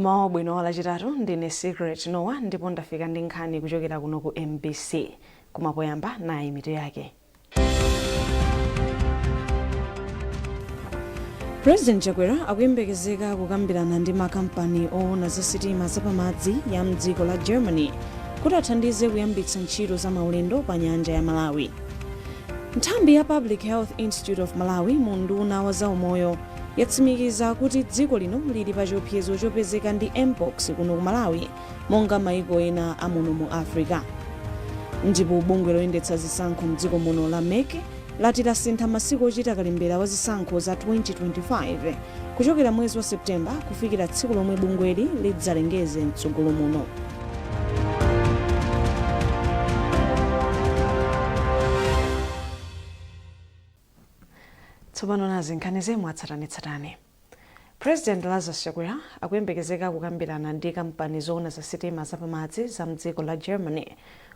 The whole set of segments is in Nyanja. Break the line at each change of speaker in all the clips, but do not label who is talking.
Mmawa wabwino wa Lachitatu. Ndine Secret Noah ndipo ndafika ndi nkhani kuchokera kuno ku MBC. Koma poyamba, nayi mitu yake. President Chakwera akuyembekezeka kukambirana ndi makampani owona za sitima zapamadzi ya mdziko la Germany kuti athandize kuyambitsa ntchito za maulendo pa nyanja ya Malawi. Nthambi ya Public Health Institute of Malawi mu unduna wa zaumoyo yatsimikiza kuti dziko lino lili pa chiopsezo chopezeka ndi Mpox kuno ku Malawi monga maiko ena a muno mu Africa. Ndipo bungwe loyendetsa zisankho mdziko muno la MEC lati lasintha masiku ochita kalembera wa zisankho za 2025 kuchokera mwezi wa September kufikira tsiku lomwe bungweli lidzalengeze mtsogolo muno. Tsopano nazi nkhani mwatsatanetsatane. President Lazarus Chakwera akuyembekezeka kukambirana ndi kampani zoona za sitima zapamadzi za mdziko la Germany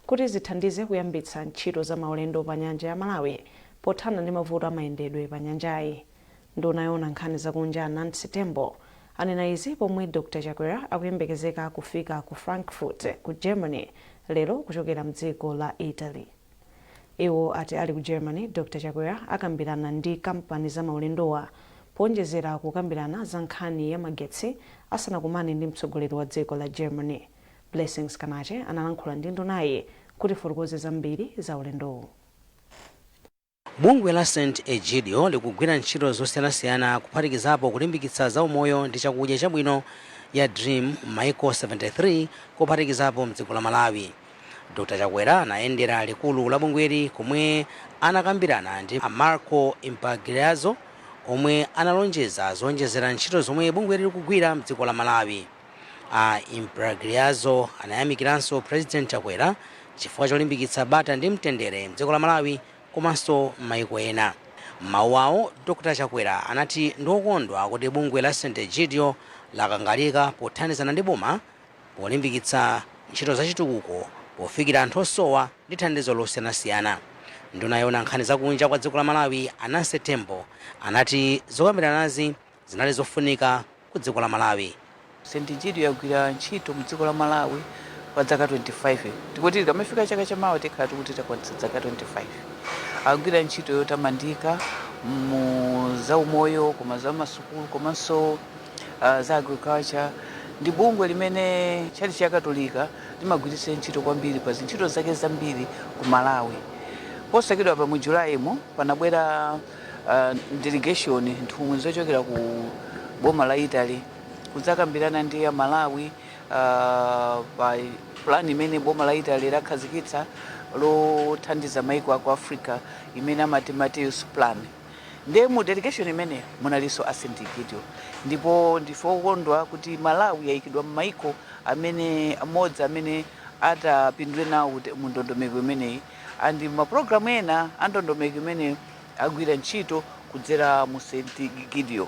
kuti zithandize kuyambitsa ntchito za maulendo pa nyanja ya Malawi pothana ndi mavuto amayendedwe pa nyanjayi. Nduna yoona nkhani zakunja Nancy Tembo anena izi pomwe Dr Chakwera akuyembekezeka kufika ku Frankfurt ku Germany lero kuchokera mdziko la Italy. Iwo ati ali ku Germany, Dr Chakwera akambirana ndi kampani za maulendowa poonjezera kukambirana za nkhani ya magetsi asanakumane ndi mtsogoleri wa dziko la Germany. Blessings Kanache analankhula ndi ndunayi kuti ifotokoze zambiri za ulendowu.
Bungwe la St Egidio likugwira ntchito zosiyanasiyana kuphatikizapo kulimbikitsa zaumoyo ndi chakudya chabwino ya Dream m'maiko 73, kuphatikizapo mdziko la Malawi. Dr Chakwera anayendera likulu la bungweli komwe anakambirana ndi a Marco Impagliazzo omwe analonjeza zowonjezera ntchito zomwe bungweli likugwira mdziko la Malawi. A Impagliazzo anayamikiranso President Chakwera chifukwa cholimbikitsa bata ndi mtendere mdziko la Malawi komanso m'maiko ena. M'mawu awo, Dr Chakwera anati ndiokondwa kuti bungwe la St Egidio lakangalika pothandizana ndi boma polimbikitsa ntchito zachitukuko pofikira anthu osowa ndi thandizo losiyanasiyana. Nduna yoona nkhani zakunja kwa dziko la Malawi a Nancy Tembo anati zokambiranazi zinali zofunika ku dziko la Malawi.
St Egidio yagwira ntchito mu dziko la Malawi kwa zaka 25. Tikuti tikamafika chaka chamawa tikhala tikuti takwanitsa zaka 25. Agwira ntchito yotamandika mu zaumoyo, koma za masukulu, komanso za agriculture. Ndi bungwe limene tchalitchi cha Katolika limagwiritsa ntchito kwambiri pa zintchito zake zambiri ku Malawi. Posachedwa pa mu July mu panabwera delegation, nthumwi zochokera ku boma la Italy, kudzakambirana ndi ya Malawi pa plan imene boma la Italy lakhazikitsa lothandiza maiko aku Africa, imene amati Matteus Plan. Ndiye mu delegation imeneyo munalinso a St Egidio, ndipo ndife okondwa kuti Malawi yayikidwa m'maiko amene amodzi amene atapindule nawo kuti mu ndondomeko imeneyi, and mapulogalamu ena a ndondomeko imeneyi agwira ntchito kudzera mu St Egidio.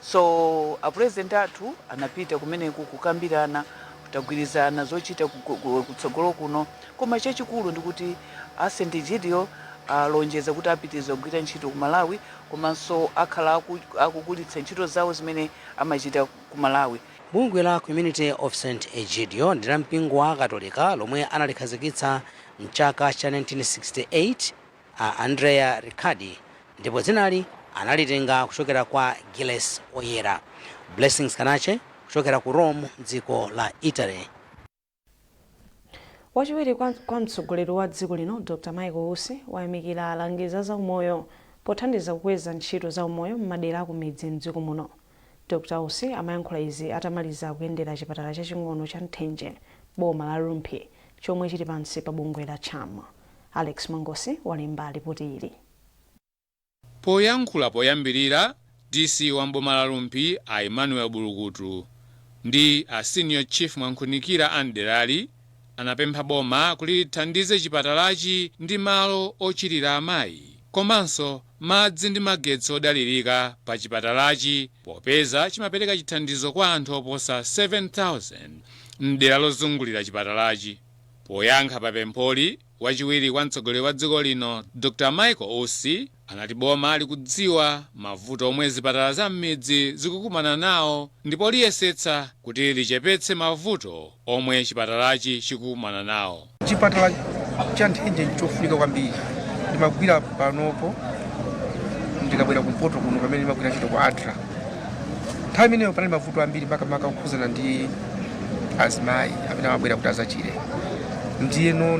So a President athu anapita kumeneku kukambirana, tagwirizana zochita kutsogolo kuno, koma chachikulu ndikuti a St Egidio alonjeza kuti apitiriza kugwira ntchito ku Malawi, komanso akhala akukulitsa ntchito zawo zimene amachita ku Malawi.
Bungwe la Community of St Egidio ndi la mpingo wa Katolika lomwe analikhazikitsa mchaka cha 1968 a Andrea Riccardi, ndipo dzinali analitenga kuchokera kwa Giles Oyera. Blessings Kanache kuchokera ku Rome, mdziko la Italy.
Wachiwiri kwa mtsogoleri wa dziko lino Dr Michael Usi wayamikira alangizi a zaumoyo pothandiza kukweza ntchito za umoyo m'madera akumidzi mdziko muno. Dr Usi amayankhula izi atamaliza kuyendera chipatala chaching'ono cha Nthenje, boma la Rumphi, chomwe chili pansi pa bungwe la CHAM. Alex Mwangosi walemba ripoti ili.
Poyankhula poyambirira, DC wa mboma la Rumphi a Emmanuel Bulukutu ndi a Senior Chief Mwankhunikira a mderali anapempha boma kuti lithandize chipatalachi ndi malo ochirira amayi komanso madzi ndi magetsi odalirika pa chipatalachi, popeza chimapereka chithandizo kwa anthu oposa 7000 mdera lozungulira chipatalachi. Poyankha pa pempholi, Wachiwiri kwa mtsogoleri wa dziko lino Dr Michael Usi anati boma likudziwa mavuto omwe zipatala za m'midzi zikukumana nawo ndipo liyesetsa kuti lichepetse mavuto omwe chipatalachi chikukumana nawo.
Chipatala cha Nthenje nchofunika kwambiri. Ndimagwira panopo, ndikabwera kumpoto kuno pamene ndimagwira ntchito ku ADRA, nthawi imeneyo panali mavuto ambiri, makamaka kukhuzana ndi azimayi amene amabwera kuti azachire. Ndiyeno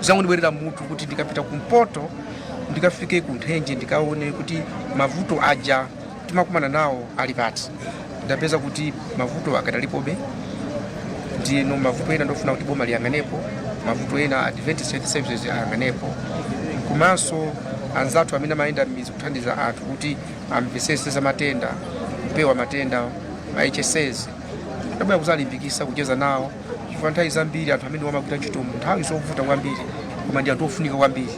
zangondibwerera mutu kuti ndikapita kumpoto ndikafike ku Nthenje, ndikaone kuti mavuto aja timakumana nawo ali pati. Ndapeza kuti mavuto akadalipobe. Ndiyeno mavuto ena ndofuna kuti boma liyang'anepo, mavuto ena Adventist Health Services ayang'anepo, komanso anzathu amene amayenda m'midzi kuthandiza anthu kuti amvesese za matenda, kupewa matenda, ma HSAs, ndabwera kuzalimbikisa, kucheza nawo, chifukwa nthawi zambiri anthu amene amagwira ntchito mu nthawi zovuta kwambiri, koma ndi anthu ofunika kwambiri.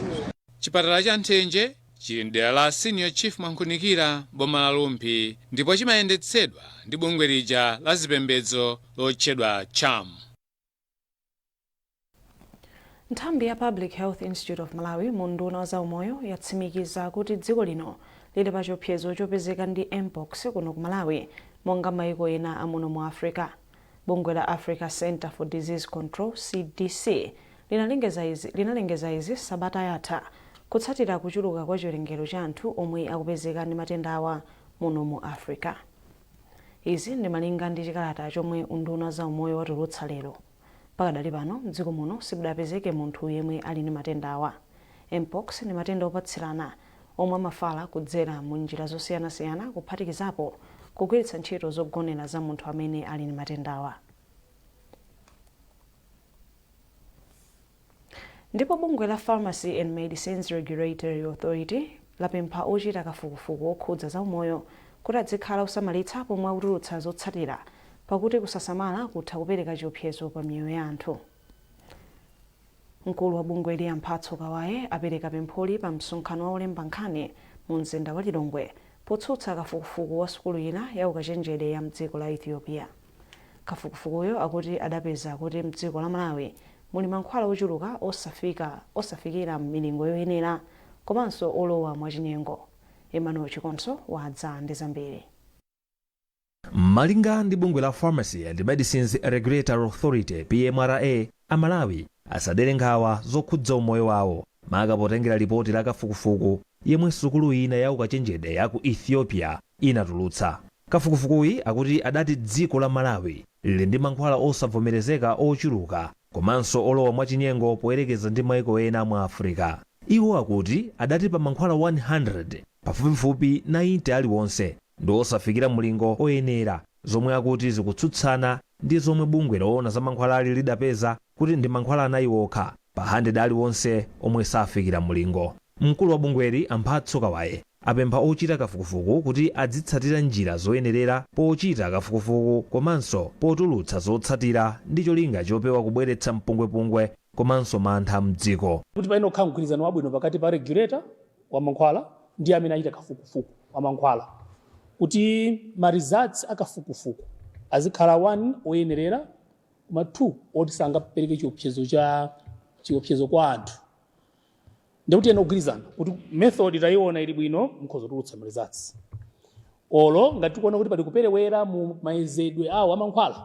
Chipatala cha Nthenje chili mdera la Senior Chief Mwankhunikira, boma la Rumphi, ndipo chimayendetsedwa ndi bungwe lija la zipembedzo lotchedwa CHAM.
Nthambi ya Public Health Institute of Malawi mu unduna wa zaumoyo yatsimikiza kuti dziko lino lili pa chiopsezo chopezeka ndi mpox kuno ku Malawi monga maiko ena amuno mu Africa. Bungwe la Africa Center for Disease Control, CDC, linalengeza izi sabata yatha kutsatira kuchuluka kwa chiwerengero cha anthu omwe akupezeka ndi matenda awa muno mu Africa. Izi ndi malinga ndi chikalata chomwe unduna wa zaumoyo watulutsa lero. Pakadali pano mdziko muno simudapezeke munthu yemwe ali ndi matenda awa. Mpox ndi matenda opatsirana omwe amafala kudzera mu njira zosiyanasiyana, kuphatikizapo kugwiritsa ntchito zogonera za munthu amene ali ndi matenda awa. Ndipo bungwe la Pharmacy and Medicines Regulatory Authority lapempha ochita kafukufuku okhudza zaumoyo kuti adzikhala osamalitsa pomwe akutulutsa zotsatira, pakuti kusasamala kutha kupereka chiopsezo pa miyoyo ya anthu. Mkulu wa bungweli, Mphatso Kawaye, apereka pempholi pa msonkhano wa olemba nkhani mu mzinda wa Lilongwe potsutsa kafukufuku wa sukulu ina ya ukachenjede ya mdziko la Ethiopia. Kafukufukuyo akuti adapeza kuti mdziko la Malawi muli mankhwala ochuluka osafikira milingo yoyenera komanso olowa mwachinyengo. Emmanuel Chikonso wadza ndi zambiri.
Malinga ndi bungwe la Pharmacy and Medicines Regulatory Authority, PMRA, Amalawi asadere nkhawa zokhudza umoyo wawo, maka potengera lipoti la kafukufuku yemwe sukulu ina ya ukachenjede ya ku Ethiopia inatulutsa. Kafukufukuyi akuti adati dziko la Malawi lili ndi mankhwala osavomerezeka ochuluka komanso olowa mwachinyengo poyerekeza ndi maiko ena mu Africa. Iwo akuti adati pa mankhwala 100, pafupifupi 90 aliwonse ndi osafikira mlingo oyenera, zomwe akuti zikutsutsana ndi zomwe bungwe loona za mankhwalali lidapeza kuti ndi mankhwala 4 okha pa 100 aliwonse omwe safikira mlingo. Mkulu wa bungweli, Amphatso Kawaye, apempha ochita kafukufuku kuti adzitsatira njira zoyenerera pochita kafukufuku komanso potulutsa zotsatira, ndi cholinga chopewa kubweretsa mpungwepungwe komanso mantha mdziko.
Kuti payenera kukhala mgwirizano wabwino pakati pa regulator wa mankhwala ndi amene achita kafukufuku wa mankhwala, kuti ma results akafukufuku azikhala 1 oyenerera, koma 2 oti sangapereke chiopsezo kwa anthu. Ndikuti ena kugwirizana kuti method tayiona ili bwino, mukhoza kutulutsa ma results, olo ngati tikuona kuti pali kuperewera mu mayezedwe awo amankhwala,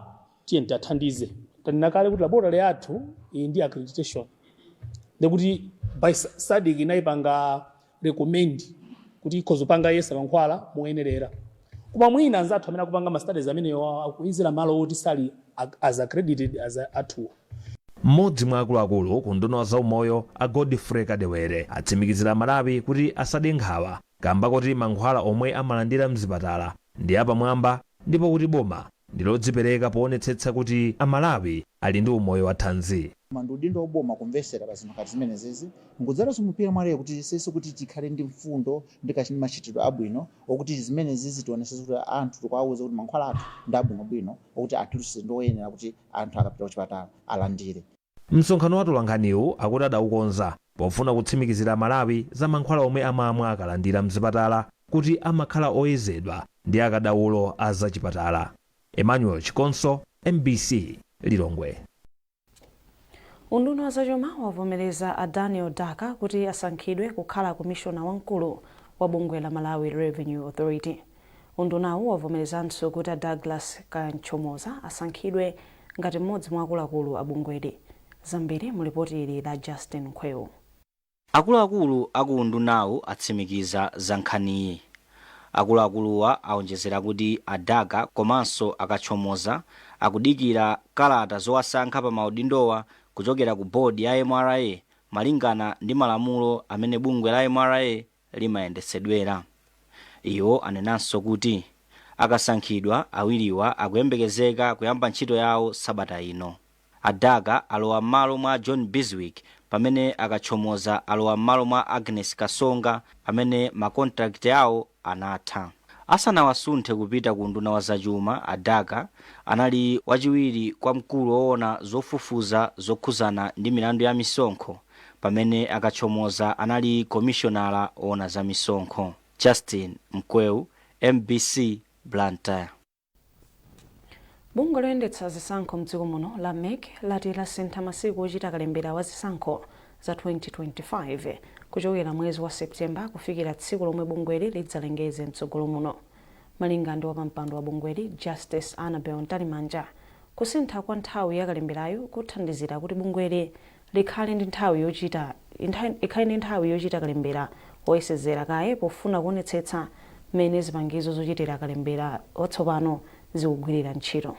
tiye tiathandize. Tanena kale kuti laboratory yathu iyi ndi accreditation, ndikuti by SADC inayipanga recommend kuti ikhoza kupanga yesa mankhwala moyenerera, koma mwina anzathu amene akupanga ma studies amenewo akuyizira malo oti sali as accredited as athuwo.
Mmodzi mwa akuluakulu ku unduna wa zaumoyo, a Godfrey Kadewere, atsimikizira Malawi kuti asade nkhawa kamba kuti mankhwala omwe amalandira mzipatala ndi apamwamba, ndipo kuti boma ndi lodzipereka poonetsetsa kuti Amalawi ali ndi umoyo wa thanzi.
Ndi udindo woboma kumvesera pa zinthu ngati zimenezezi, nkudzaranso mu PMRA kuti tisese kuti tikhale ndi mfundo ndi kachi machitidwe abwino okuti zimenezi tionesese kuti anthu tikuwauza kuti mankhwala athu ndi abwinobwino, okuti athu ndi oyenera kuti anthu akapita kuchipatala alandire.
Msonkhano wa atolankhaniwu akuti adaukonza pofuna kutsimikizira Malawi za mankhwala omwe amamwa akalandira mzipatala kuti amakhala oyezedwa ndi akadaulo a zachipatala. Emmanuel Chikonso, MBC, Lilongwe.
Unduna wa zachuma wavomereza a Daniel Daka kuti asankhidwe kukhala komishona wamkulu wa bungwe la Malawi Revenue Authority. Undunawu wavomerezanso kuti a Douglas Kachomoza asankhidwe ngati mmodzi mwa akuluakulu a bungweli. Zambiri mu lipoti ili la Justin Nkhwewu.
Akuluakulu aku undunawu atsimikiza za nkhaniyi. Akuluakuluwa aonjezera kuti a Daka komanso a Kachomoza akudikira kalata zowasankha pa maudindowa kuchokera ku bodi ya MRA malingana ndi malamulo amene bungwe la MRA limayendetsedwera. Iwo anenanso kuti akasankhidwa, awiriwa akuyembekezeka kuyamba ntchito yawo sabata ino. A Daka alowa m'malo mwa John Bizwick pamene a Kachomoza alowa m'malo mwa Agnes Kasonga amene makontrakiti awo anatha. Asanawasunthe kupita ku unduna wa zachuma, a Daka anali wachiwiri kwa mkulu woona zofufuza zokhuzana ndi milandu ya misonkho pamene a Kachomoza anali komishonala woona za misonkho. Justin Mkweu, MBC, Blantyre.
Bungwe loyendetsa zisankho mdziko muno la MEC lati lasintha masiku ochita kalembera wa zisankho za 2025 kuchokera mwezi wa Septemba kufikira tsiku lomwe bungweli lidzalengeze mtsogolo muno. Malinga ndi wapampando wa bungweli, Justice Annabel Mtalimanja, kusintha kwa nthawi ya kalemberayo kuthandizira kuti bungweli likhale ndi nthawi yochita ikhale ndi nthawi yochita kalembera woyesezera kaye pofuna kuonetsetsa mmene zipangizo zochitira kalembera watsopano zikugwirira ntchito.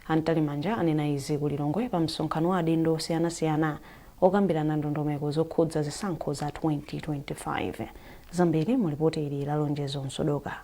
A Mtalimanja anena izi ku Lilongwe pa msonkhano wa adindo osiyanasiyana okambirana ndondomeko zokhudza zisankho za 2025. Zambiri mu lipoti ili la Lonjezo Msodoka.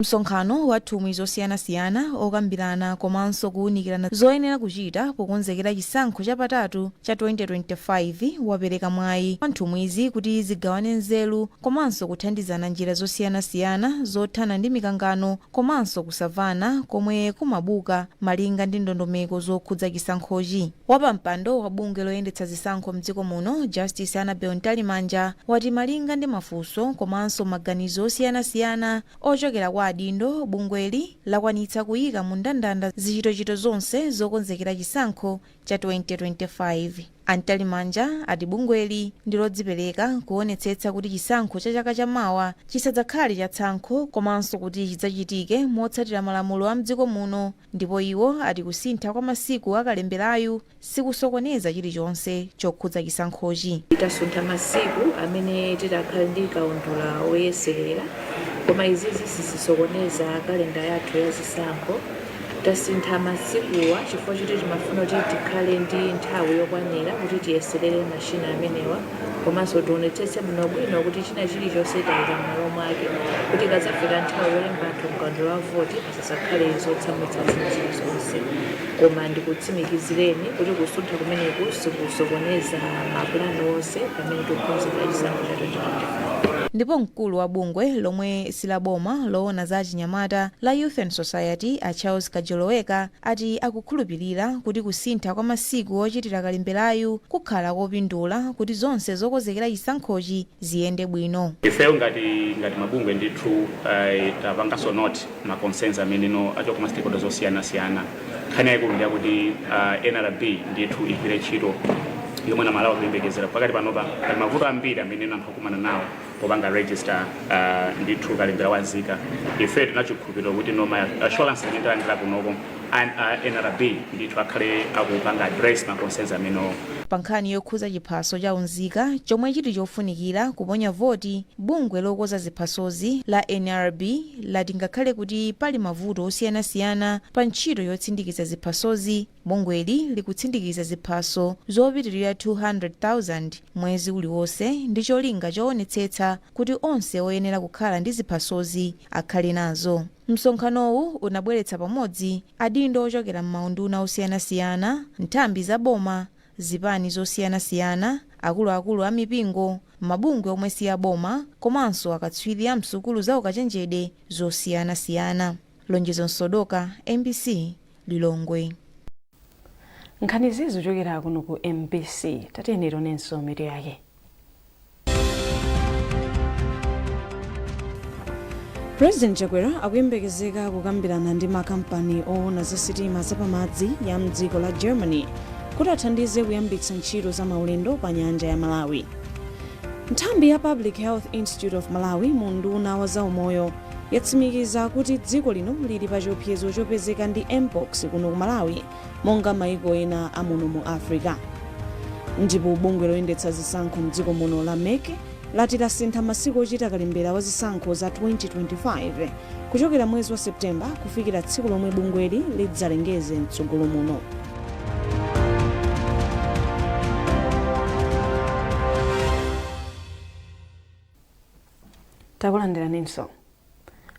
Msonkhano wa nthumwi zosiyanasiyana okambirana komanso kuwunikirana zoyenera kuchita pokonzekera chisankho chapatatu cha 2025 wapereka mwayi kwa nthumwizi kuti zigawane nzeru komanso kuthandizana njira zosiyanasiyana zothana ndi mikangano komanso kusamvana komwe kumabuka malinga ndi ndondomeko zokhudza chisankhochi. Wapampando wa bungwe loyendetsa zisankho mdziko muno, Justice Annabel Mtalimanja, wati malinga ndi mafunso komanso maganizo osiyanasiyana ochokera kwa adindo, bungweli lakwanitsa kuyika mu ndandanda zichitochito zonse zokonzekera chisankho cha 2025. A Mtalimanja ati bungweli ndi lodzipereka kuonetsetsa kuti chisankho cha chaka chamawa chisadzakhale cha tsankho komanso kuti chidzachitike motsatira malamulo a mdziko muno, ndipo iwo ati kusintha kwa masiku akalemberayu sikusokoneza chilichonse chokhudza chisankhochi.
Tasuntha masiku amene titakhale ndi kaundula woyeserera, koma izizi sizisokoneza kalenda yathu ya zisankho. Tasintha masikuwa chifukwa choti timafuna kuti tikhale ndi nthawi yokwanira kuti tiyeserere mashina amenewa, komanso tionetsetse bwinobwino kuti china chilichonse tayika m'malo mwake, kuti ikadzafika nthawi yolemba anthu mkaundula wa voti pasasakhale zotsamwitsa zina zilizonse. Koma ndikutsimikizireni kuti kusuntha kumeneku sikusokoneza mapulani onse pamene tikukonzekera chisankho cha 2025.
Ndipo mkulu wa bungwe lomwe silaboma loona za achinyamata la Youth and Society, a Charles Kajoloweka, ati akukhulupirira kuti kusintha kwa masiku ochitira kalemberayu kukhala kopindula kuti zonse zokonzekera chisankhochi ziyende bwino.
Ifeyo ngati mabungwe ndithu tapanganso note ma concerns amene no achoka ma stakeholders osiyanasiyana. Nkhani yayikulu ndiyakuti NRB ndithu igwire ntchito yomwe Amalawi akuyembekezera. Pakati panopa pali mavuto ambiri amene anthu akumana nawo popanga register ndithu kalembera wa nzika. Ife tinachikhulupiriro kuti no ma assurance amene talandira kunoko, NRB ndithu akhale akupanga address ma concerns amenewo.
Pa nkhani yokhudza chiphaso cha unzika chomwe chili chofunikira kuponya voti, bungwe lokonza ziphasozi la NRB lati ngakhale kuti pali mavuto osiyanasiyana pa ntchito yotsindikiza ziphasozi, bungweli likutsindikiza ziphaso zopitirira 200,000 mwezi uliwonse ndi cholinga choonetsetsa kuti onse oyenera kukhala ndi ziphasozi akhale nazo. Msonkhanowu unabweretsa pamodzi adindo ochokera m'maunduna osiyanasiyana, nthambi za boma, zipani zosiyanasiyana, akuluakulu a mipingo, mabungwe omwe si aboma komanso akatswiri a msukulu za ukachenjede zosiyanasiyana. Lonjezo Msodoka, MBC, Lilongwe.
Nkhanizi zochokera kuno ku MBC. Tatiyeni tionenso mitu yake. President Chakwera akuyembekezeka kukambirana ndi makampani owona za sitima zapamadzi ya mdziko la Germany Kuti athandize kuyambitsa ntchito za maulendo pa nyanja ya Malawi. Nthambi ya Public Health Institute of Malawi mu unduna wa zaumoyo yatsimikiza kuti dziko lino lili pa chiopsezo chopezeka ndi Mpox kuno ku Malawi monga maiko ena amuno mu Africa. Ndipo bungwe loyendetsa zisankho mdziko muno la MEC lati lasintha masiku ochita kalembera wa zisankho za 2025 kuchokera mwezi wa Septemba kufikira tsiku lomwe bungweli lidzalengeze mtsogolo muno. Takulandiraninso.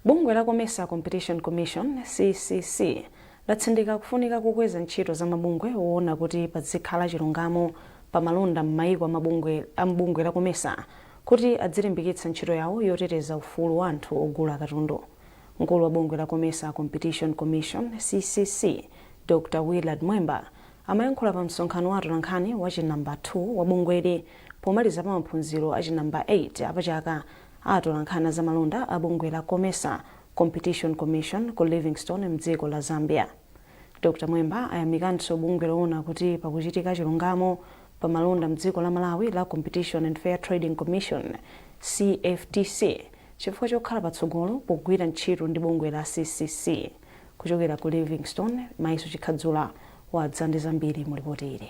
Bungwe la COMESA Competition Commission, CCC, latsindika kufunika kukweza ntchito za mabungwe woona kuti pazikhala chilungamo pa malonda m'mayiko a m'bungwe la COMESA kuti adzilimbikitsa ntchito yawo yoteteza ufulu wa anthu ogula katundu. Mkulu wa bungwe la COMESA Competition Commission, CCC, Dr Willard Mwemba amayankhula pa msonkhano wa atolankhani wa chinamba 2 wa bungweli pomaliza pa maphunziro a chinamba 8 apachaka a atolankhani a zamalonda a bungwe la COMESA Competition Commission ku Livingstone mdziko la Zambia. Dr Mwemba ayamikanso bungwe loona kuti pakuchitika chilungamo pa malonda mdziko la Malawi la Competition and Fair Trading Commission, CFTC, chifukwa chokhala patsogolo pogwira ntchito ndi bungwe la CCC. Kuchokera ku Livingstone, Maiso Chikhadzula wadza ndi zambiri mu lipoti ili.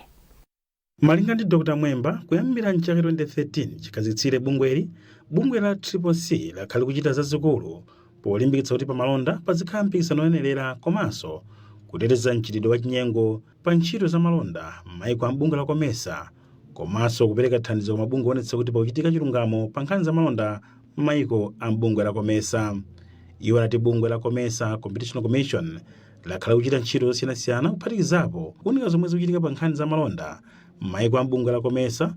Malinga ndi Dr Mwemba, kuyambira mchaka 2013 chikhazikitsire bungweli, bungwe la Triple C lakhala likuchita zazikulu polimbikitsa kuti pamalonda pazikhala mpikisano woyenerera komanso kuteteza mchitidwe wa chinyengo pa ntchito za malonda m'maiko a m'bungwe la COMESA, komanso kupereka thandizo ku mabungwe oonetsetsa kuti pakuchitika chilungamo pa nkhani za malonda m'maiko a m'bungwe la COMESA. Iwo anati bungwe la COMESA Competition Commission lakhala likuchita ntchito zosiyanasiyana kuphatikizapo kuunika zomwe zikuchitika pa nkhani za malonda m'maiko a m'bungwe la COMESA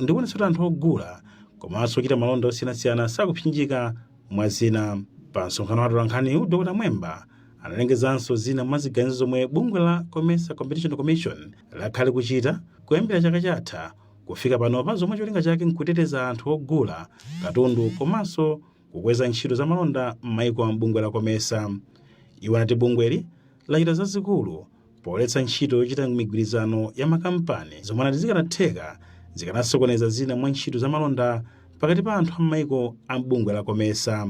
ndi kuonetsetsa kuti anthu ogula komanso ochita malonda osiyanasiyana sakupsinjika, mwa zina. Pa msonkhano wa atolankhaniwu, Dr Mwemba analengezanso zina mwa ziganizo zomwe bungwe la COMESA Competition Commission lakhala likuchita kuyambira chaka chatha kufika panopa, zomwe cholinga chake nkuteteza anthu ogula katundu komanso kukweza ntchito za malonda m'maiko a m'bungwe la COMESA. Iwo anati bungweli lachita zazikulu poletsa ntchito yochita migwirizano ya makampani zomwe anati zikanatheka zikanasokoneza zina mwa ntchito za malonda pakati pa anthu a m'maiko a m'bungwe la COMESA.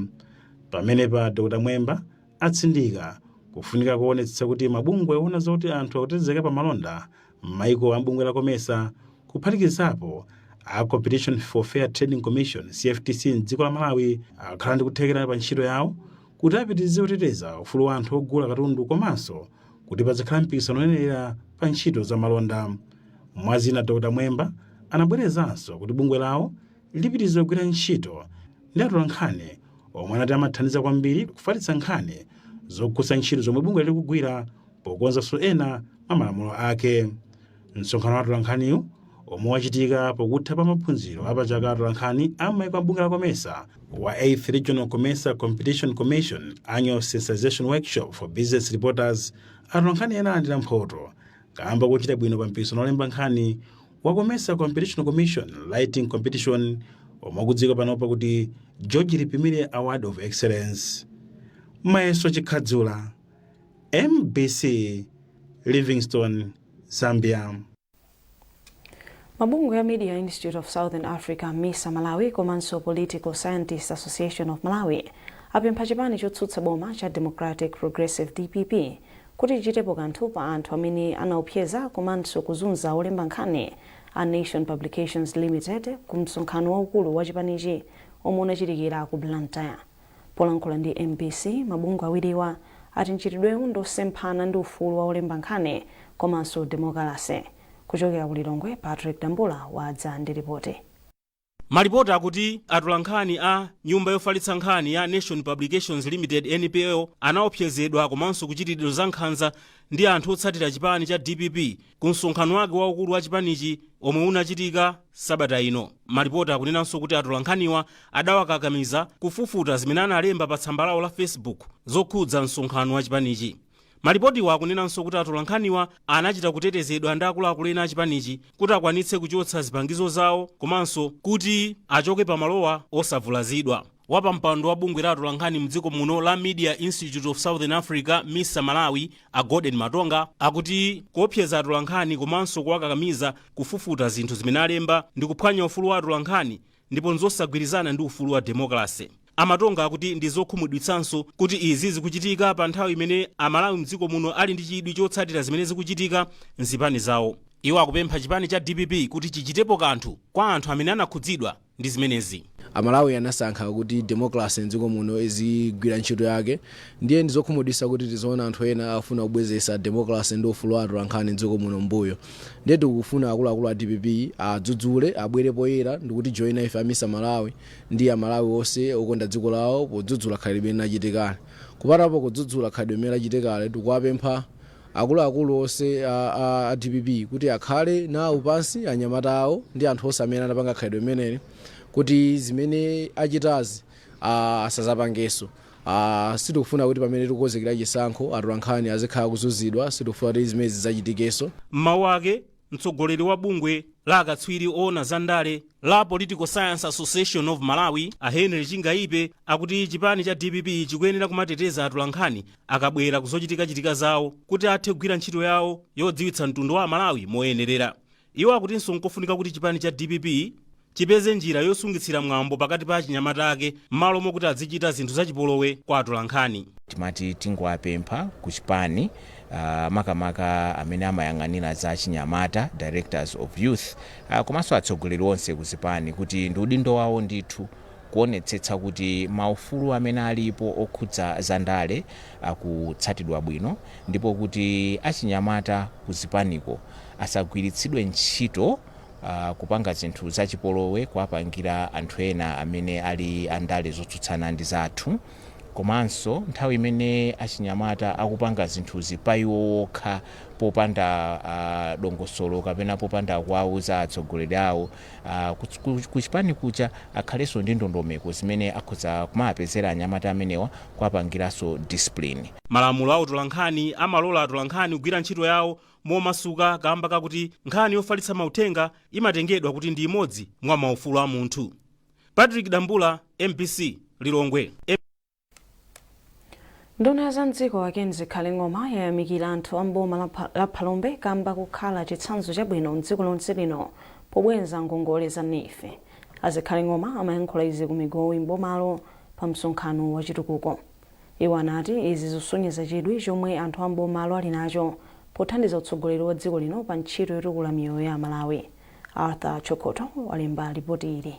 Pamenepa Dr Mwemba atsindika kufunika kuonetsetsa kuti mabungwe oona zoti anthu akutetezeka pa malonda m'maiko a m'bungwe la COMESA, kuphatikizapo a Competition for Fair Trading Commission, CFTC, mdziko la Malawi, akhala ndi kuthekera pa ntchito yawo kuti apitirize kuteteza ufulu wa anthu ogula katundu komanso kuti pazikhala mpikisano woyenera pa ntchito za malonda. Mwazina, Dr Mwemba anabwerezanso kuti bungwe lawo lipitiriza kugwira ntchito ndi atolankhani omwe anati amathandiza kwambiri kufalitsa nkhani zokhudza ntchito zomwe bungwe likugwira pokonzanso ena mwa malamulo ake. Msonkhano wa atolankhaniwu, omwe wachitika pokutha pa maphunziro apachaka atolankhani a m'maiko a bungwe la COMESA wa 8th Regional COMESA Competition Commission Annual Sensitization Workshop for Business Reporters, atolankhani ena alandira mphoto kamba kochita bwino pa mpikisano wolemba nkhani wa COMESA Competition Commission Writing Competition omwe ukudziwika panopa kuti George Lipimile Award of Excellence. Mayeso Chikhadzula, MBC, Livingstone, Zambia.
Mabungwe a Media Institute of Southern Africa, MISA Malawi, komanso Political Scientists Association of Malawi apempha chipani chotsutsa boma cha Democratic Progressive, DPP, kuti chichitepo kanthu pa anthu amene anaopseza komanso kuzunza olemba nkhani a Nation Publications Limited ku msonkhano waukulu wa chipanichi omwe unachitikira ku Blantyre. Polankhula ndi MBC, mabungwe awiriwa ati mchitidwewu ndosemphana ndi ufulu wa olemba nkhani komanso demokalase. Kuchokera ku Lilongwe, Patrick Dambula wadza ndi ripoti.
Malipoti akuti atolankhani a nyumba yofalitsa nkhani ya Nation Publications Limited, NPL, anaopsezedwa komanso kuchitiridwa za nkhanza ndi anthu otsatira chipani cha DPP ku msonkhano wake waukulu wa chipanichi omwe unachitika sabata ino. Malipoti akunenanso kuti atolankhaniwa adawakakamiza kufufuta zimene analemba pa tsamba lawo la Facebook zokhudza msonkhano wa chipanichi. Malipotiwa akunenanso kuti atolankhaniwa anachita kutetezedwa ndi akuluakulu ena a chipanichi kuti akwanitse kuchotsa zipangizo zawo komanso kuti achoke pamalowa osavulazidwa. Wapampando wa bungwe la atolankhani mdziko muno la Media Institute of Southern Africa, MISA Malawi, a Golden Matonga akuti kuopseza atolankhani komanso kuwakakamiza kufufuta zinthu zimene alemba ndi kuphwanya ufulu wa atolankhani ndipo nzosagwirizana ndi ufulu wa demokrasi. Amatonga akuti ndi zokhumudwitsanso kuti izi zikuchitika pa nthawi imene Amalawi mdziko muno ali ndi chidwi chotsatira zimene zikuchitika mzipani zawo. Iwo akupempha chipani cha DPP kuti chichitepo kanthu kwa anthu amene anakhudzidwa ndi zimenezi.
Amalawi anasankha kuti democracy mdziko muno izigwira ntchito yake, ndiye ndizokhumudwitsa kuti tizoona anthu ena afuna kubwezesa democracy ndi ufulu wa atolankhani mdziko muno mbuyo. Ndiye tikufuna akuluakulu a DPP adzudzule, abwere poyera ndikuti joina ife a MISA Malawi ndi Amalawi onse okonda dziko lawo podzudzula khalidwe limene lachitikali. Kupatapo kudzudzula khalidwe limene lachitikali, tikuwapempha akuluakulu onse a DPP kuti akhale nawo pansi anyamata awo ndi anthu onse amene anapanga khalidwe limeneli kuti zimene achitazi asazapangenso. Sitikufuna kuti pamene tikukonzekera chisankho atolankhani azikhala kuzunzidwa. Sitikufuna kuti zimene zidzachitikenso.
Mmawu ake, mtsogoleri wa bungwe la akatswiri oona za ndale la Political Science Association of Malawi, a Henry Chingaipe, akuti chipani cha DPP chikuyenera kumateteza atolankhani akabwera kuzochitikachitika zawo kuti athe kugwira ntchito yawo yodziwitsa mtundu wa Amalawi moyenerera. Iwo akutinso nkofunika kuti chipani cha DPP chipeze njira yosungitsira mwambo pakati pa achinyamata ake m'malo mokuti azichita zinthu zachipolowe kwa atolankhani.
Timati tingowapempha ku chipani, makamaka amene amayang'anira za chinyamata, directors of youth, komanso atsogoleri onse ku zipani, kuti ndi udindo wawo ndithu kuonetsetsa kuti maufulu amene alipo okhudza zandale akutsatidwa bwino, ndipo kuti achinyamata ku zipaniko asagwiritsidwe ntchito kupanga zinthu zachipolowe kuwapangira anthu ena amene ali andale zotsutsana ndi zathu. Komanso nthawi imene achinyamata akupanga zinthuzi pa iwo wokha popanda dongosolo kapena popanda kuwauza atsogoleri awo, kuchipani kuja akhalenso ndi ndondomeko zimene akhoza kumapezera anyamata amenewa kuwapangiranso discipline.
Malamulo a utolankhani amalola atolankhani kugwira ntchito yawo momasuka kamba kakuti nkhani yofalitsa mauthenga imatengedwa kuti ndi imodzi mwa maufulu a munthu. Patrick Dambula, MBC, Lilongwe.
Nduna za mdziko a Ken Zikhale Ng'oma yayamikira anthu a mboma la Phalombe kamba kukhala chitsanzo chabwino mdziko lonse lino pobweza ngongole za NEEF. A Zikhale Ng'oma amayankhula izi ku Migowi mbomalo pa msonkhano wa chitukuko. Iwo anati izi zikusonyeza chidwi chomwe anthu a mbomalo ali nacho pothandiza utsogoleri wa dziko lino pa ntchito yotukula miyoyo ya Amalawi. Arthur Chokoto walemba ripoti ili.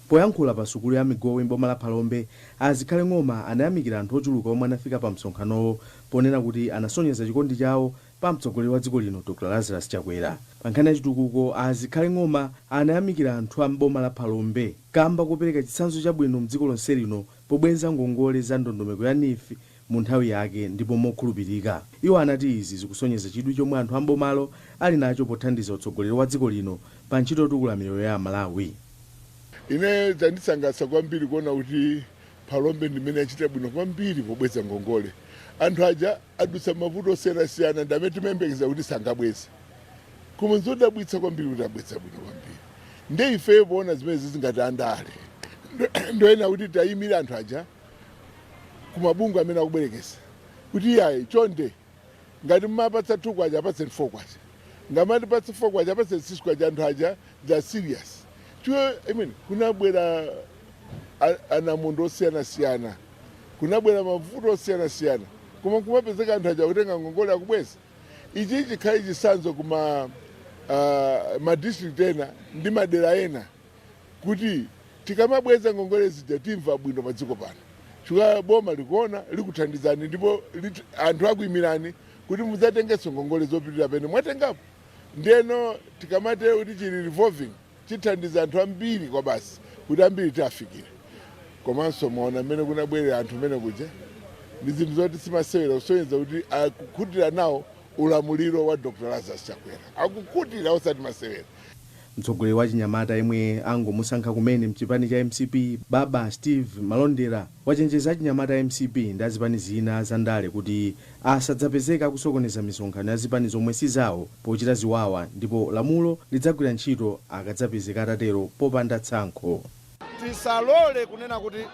Poyankhula pa sukulu ya Migowi mboma la Phalombe, a Zikhale Ng'oma anayamikira anthu ochuluka omwe anafika pa msonkhanowo ponena kuti anasonyeza chikondi chawo pa mtsogoleri wa dziko lino Dr Lazarus Chakwera. Pa nkhani ya chitukuko, a Zikhale Ng'oma anayamikira anthu a mboma la Phalombe kamba kopereka chitsanzo chabwino mdziko lonse lino pobweza ngongole za ndondomeko ya NEEF mu nthawi yake ndipo mokhulupirika. Iwo anati izi zikusonyeza chidwi chomwe anthu a mbomalo ali nacho pothandiza utsogoleri wa dziko lino pa ntchito yotukula miyoyo ya Amalawi.
Ine zandisangalatsa kwambiri kuona kuti Phalombe ndimene achita bwino kwambiri pobweza ngongole. Anthu aja adutsa mavuto osiyanasiyana ndi amene timayembekeza kuti sangabweze, koma nzodabwitsa kwambiri kuti abweza bwino kwambiri. Nde ifeyo poona zimene zingati andale ndoyena kuti tayimire anthu aja kumabungwe amene akubwerekesa kuti iyayi, chonde, ngati mumapatsa 2 kwacha, apatseni 4 kwacha, ngamatipatse 4 kwacha, apatseni 6 kwacha. Anthu aja they are serious. Chiwe, I mean, kunabwera anamondo osiyanasiyana, kunabwera mavuto osiyanasiyana, koma kumapezeka anthu aja kutenga ngongole akubweza. Ichi chikhale chitsanzo kuma ma district ena ndi madera ena kuti tikamabweza ngongole zija timva bwino pa dziko pano, chifukwa boma likuona, likuthandizani ndipo anthu akuyimirani kuti mudzatengenso ngongole zopitirira pene mwatengapo. Ndiyeno tikamatero kuti chili revolving, chithandiza anthu ambiri kwa basi kuti ambiri tiafikire. Komanso mwaona mmene kunabwerera anthu mmene kuja, ndi zinthu zoti simasewera, kusonyeza kuti akukhutira nawo ulamuliro wa Dr Lazarus Chakwera, akukhutira osati masewera.
Mtsogoleri wa chinyamata yemwe angomusankha kumene mchipani cha MCP, Baba Steve Malondera, wachenjeza achinyamata a MCP ndi azipani zina zandale kuti asadzapezeka akusokoneza misonkhano ya zipani zomwe si zawo pochita ziwawa, ndipo lamulo lidzagwira ntchito akadzapezeka atatero popanda tsankho.
Tisalole kunena kuti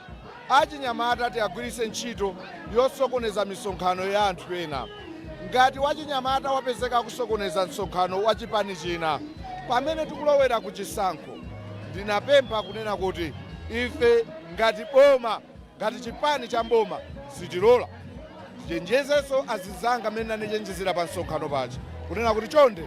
achinyamata tiagwiritse ntchito yosokoneza misonkhano ya anthu ena. Ngati wachinyamata wapezeka akusokoneza msonkhano wa chipani china pamene tikulowera ku chisankho, ndinapempha kunena kuti ife ngati boma, ngati chipani cha mboma, sitilola. Tichenjezenso azinzanga mmene nanichenjezera pa msonkhano paja kunena kuti chonde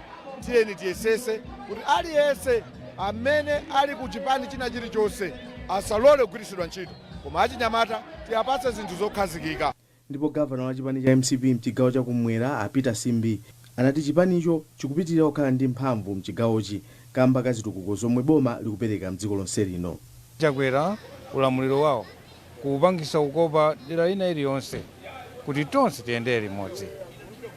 tiyeni tiyesese kuti aliyense amene ali ku chipani china chilichonse asalole kugwiritsidwa ntchito, koma achinyamata tiyapatse zinthu zokhazikika.
Ndipo gavana wa chipani cha mcp mchigawo cha kumwera a Peter Simbi anati chipanicho chikupitilira kukhala ndi mphamvu mchigawochi kamba ka zitukuko zomwe boma likupereka mdziko lonse lino.
Chakwera ulamuliro wawo kuupangisa kukopa dera ina iliyonse kuti tonse tiyendere limodzi.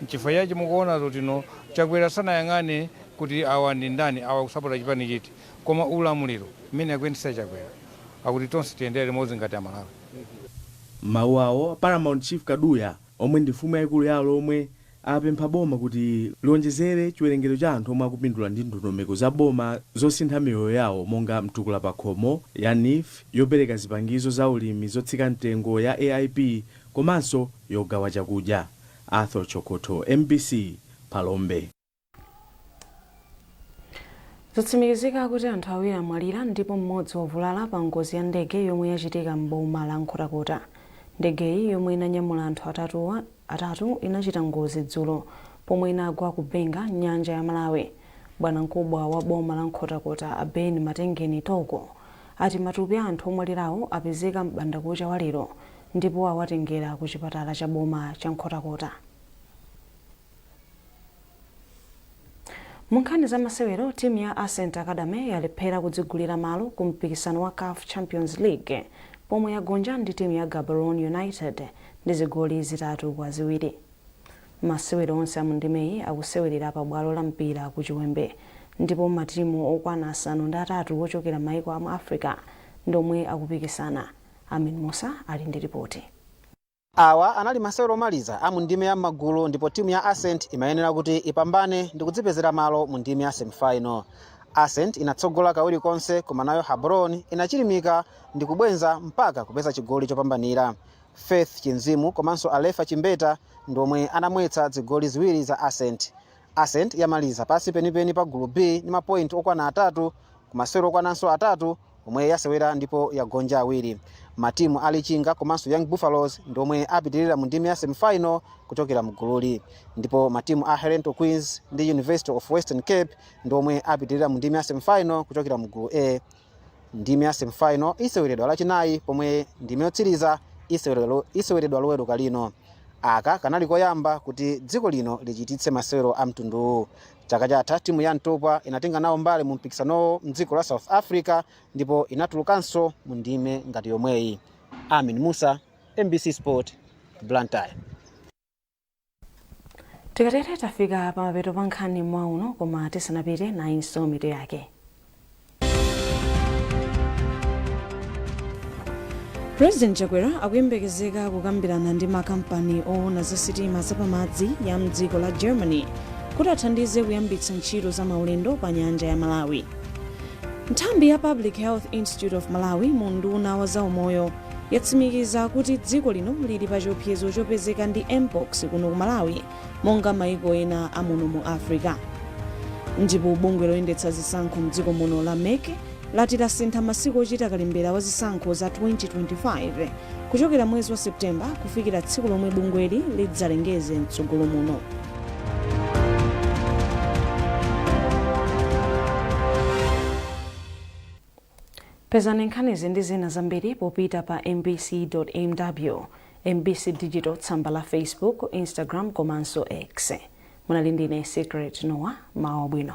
Nchifukwa chache mukuona zotino Chakwera sanayang'ane kuti awa ndi ndani, awa akusapota chipani chiti, koma ulamuliro mmene akuyendesa Chakwera akuti tonse tiyendere limodzi ngati Amalawi.
M'mawu awo, Paramount Chief Kaduya omwe ndi mfumu yaikulu ya Alomwe apempha boma kuti liwonjezere chiwerengero cha anthu omwe akupindula ndi ndondomeko za boma zosintha miyoyo yawo monga Mtukula Pakhomo, ya neef, yopereka zipangizo za ulimi zotsika mtengo ya AIP komanso yogawa chakudya. Arthur Chokotho, mbc, Phalombe.
Zatsimikizika kuti anthu awiri amwalira ndipo mmodzi wavulala pa ngozi ya ndege yomwe yachitika m'boma la Nkhotakota. Ndegeyi yomwe inanyamula anthu atatu inachita ngozi dzulo pomwe inagwa ku Benga m'nyanja ya Malawi. Bwanamkubwa wa boma la Nkhotakota a Ben Matengeni Toko ati matupi a anthu omwalirawo apezeka m'bandakucha wa lero ndipo awatengera ku chipatala cha boma cha Nkhotakota. Munkhani za masewero, timu ya Ascent Academy yalephera kudzigulira malo ku mpikisano wa CAF Champions League pomwe yagonja ndi timu ya Gaborone United ndi zigoli 3-2. Masewero onse a mundimeyi akusewerera pa bwalo la mpira ku Chiwembe ndipo matimu okwana 8 ochokera maiko a mu Africa ndi omwe akupikisana. Amin Musa ali ndi ripoti.
Awa anali masewero omaliza a mu ndime ya m'magulu ndipo timu ya Ascent imayenera kuti ipambane ndi kudzipezera malo mu ndime ya semifinal. Ascent inatsogola kawiri konse koma nayo Gaborone inachilimika ndi kubwenza mpaka kupeza chigoli chopambanira. Faith Chinzimu komanso Alefa Chimbeta ndi omwe anamwetsa zigoli ziwiri za Ascent. Ascent yamaliza pansi penipeni pa gulu B ndi mapoint okwana atatu ku masewero okwananso atatu omwe yasewera ndipo yagonja awiri. Matimu a Lichinga komanso Young Buffaloes ndi omwe apitirira mu ndime ya semifinal kuchokera mu gululi ndipo matimu a Herentals Queens ndi University of Western Cape ndi omwe apitirira mu ndime ya semifinal kuchokera mu gulu A. Ndime ya semifinal iseweredwa lachinayi pomwe ndime yotsiriza iseweredwa loweruka lino. Aka kanali koyamba kuti dziko lino lichititse masewero a mtunduwu. Chaka chatha timu ya Ntopwa inatenga nawo mbali mu mpikisanowo mdziko la South Africa ndipo inatulukanso mu ndime ngati yomweyi. Amin Musa, mbc Sport, Blantyre.
Tikatere tafika pamapeto pa nkhani mmawa uno, koma tisanapite nayinso mitu yake. President Chakwera akuyembekezeka kukambirana ndi makampani owona za sitima zapamadzi ya mdziko la Germany kuti athandize kuyambitsa ntchito za maulendo pa nyanja ya Malawi. Nthambi ya Public Health Institute of Malawi mu unduna wa zaumoyo yatsimikiza kuti dziko lino lili pa chiopsezo chopezeka ndi mpox kuno ku Malawi monga maiko ena a muno mu Africa. Ndipo bungwe loyendetsa zisankho mdziko muno la mec lati lasintha masiku ochita kalembera wa zisankho za 2025 kuchokera mwezi wa September kufikira tsiku lomwe bungweli lidzalengeze mtsogolo muno. Pezani nkhanizi ndi zina zambiri popita pa mbc.mw, mbc Digital tsamba la Facebook, Instagram komanso X. Munali ndine Secret Noah, mawa wabwino.